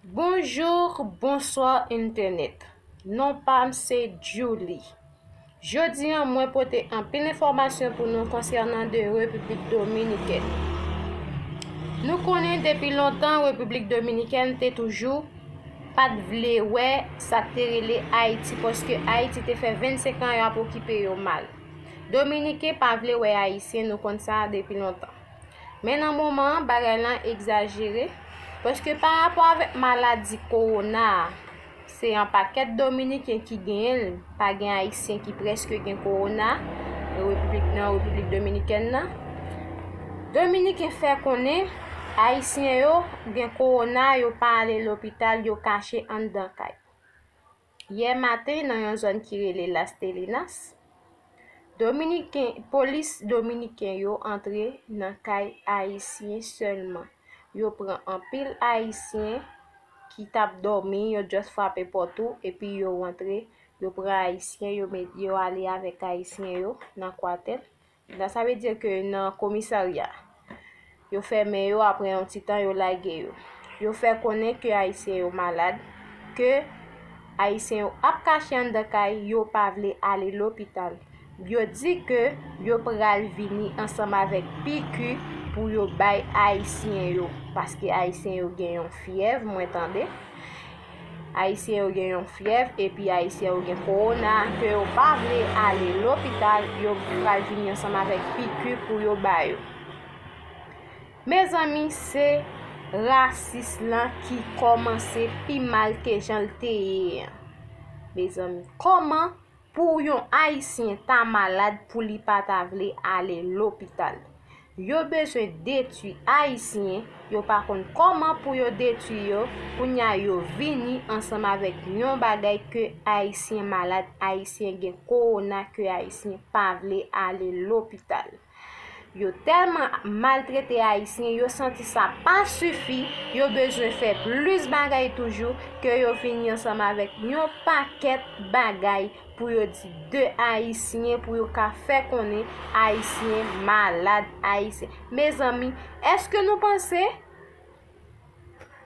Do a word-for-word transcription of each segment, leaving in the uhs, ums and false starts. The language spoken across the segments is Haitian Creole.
Bonjou, bonswa entènèt. Non pa m se Julie. Jodi a mwen pote anpil enfòmasyon pou nou konsènan de Repiblik Dominikèn. Nou konnen depi lontan Repiblik Dominikèn te toujou pa t vle wè sa k te rele Ayiti, paske Ayiti te fè vennsenk an y ap okipe yo mal. Dominiken pa vle wè Ayisyen, nou konn sa depi lontan. Men nan moman an, bagay lan egzajere, paske pa rapò avèk maladi kowona a, se yon pakèt Dominiken ki genyen l, pa gen Ayisyen ki prèske gen kowona nan Repiblik, nan Repiblik Dominikèn nan. Dominiken fè konnen Ayisyen yo gen kowona, yo pa ale lopital, yo kache anndan kay. Yè maten, nan yon zòn ki rele Las Telinas, Dominiken, polis dominiken yo antre nan kay Ayisyen sèlman. Yo pran anpil Ayisyen ki t ap dòmi, yo just frape pòt ou, epi yo rantre, yo pran Ayisyen, yo met, yo ale avèk Ayisyen yo nan kwatè. Sa vle di ke nan komisarya, yo fèmen yo, apre yon ti tan, yo lage yo. Yo fè konnen ke Ayisyen yo malad, ke Ayisyen yo ap kache anndan kay, yo pa vle ale lopital. Yo di ke yo pral vini ansanm avèk piki pou yo bay Ayisyen yo, paske Ayisyen yo gen yon fyèv, mwen tande. Ayisyen yo gen yon fyèv, epi Ayisyen yo gen kowona, ke yo pa vle ale lopital, yo pral vini ansanm avèk piki pou yo ba yo. Mezanmi, se rasis lan ki kòmanse pi mal ke jan l te ye an. Mezanmi, kòman pou yon Ayisyen ta malad pou li pa ta vle ale lopital? Yo bezwen detwi Ayisyen, yo pa konn kòman pou yo detwi yo, kounye a yo vini ansanm avèk yon bagay ke Ayisyen malad, Ayisyen gen kowona, ke Ayisyen pa vle ale lopital. Yo tèlman maltrete Ayisyen, yo santi sa pa sifi, yo bezwen fè plis bagay toujou, ke yo vini ansanm avèk yon pakèt bagay pou yo di de Ayisyen, pou yo ka fè konnen Ayisyen malad, Ayisyen. Mezanmi, èske nou panse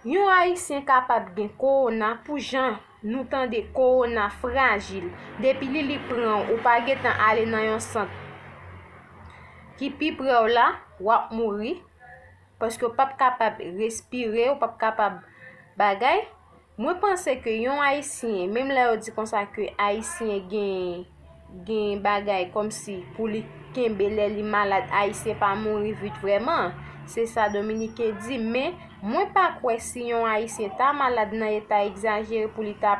yon Ayisyen kapab gen kowona? Pou jan nou tande kowona frajil, depi li, li pran w, ou pa gentan ale nan yon sant ki pi pre w la, w ap mouri, paske w p ap kapab respire, w p ap kapab bagay. Mwen panse ke yon Ayisyen, menm lè yo di konsa ke Ayisyen gen, gen bagay kòmsi pou li kenbe lè li malad, Ayisyen pa mouri vit vrèman. Se sa Dominiken di, men mwen pa kwè si yon Ayisyen ta malad nan eta egzajere pou li ta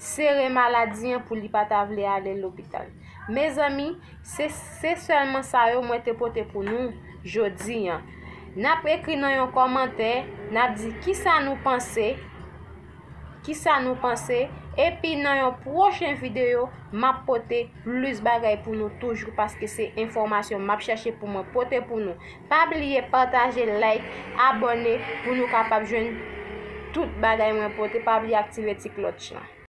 sere maladi an pou li pa ta vle ale lopital. Mezanmi, se, se sèlman sa yo mwen te pote pou nou jodi an. N ap ekri nan yon kòmantè, n ap di kisa nou panse, kisa nou panse, epi nan yon pwochen videyo, m ap pote plis bagay pou nou toujou, paske se enfòmasyon m ap chèche pou mwen pote pou nou. Pa bliye pataje, like, abòne pou nou kapab jwenn tout bagay mwen pote. Pa bliye aktive ti klòch lan.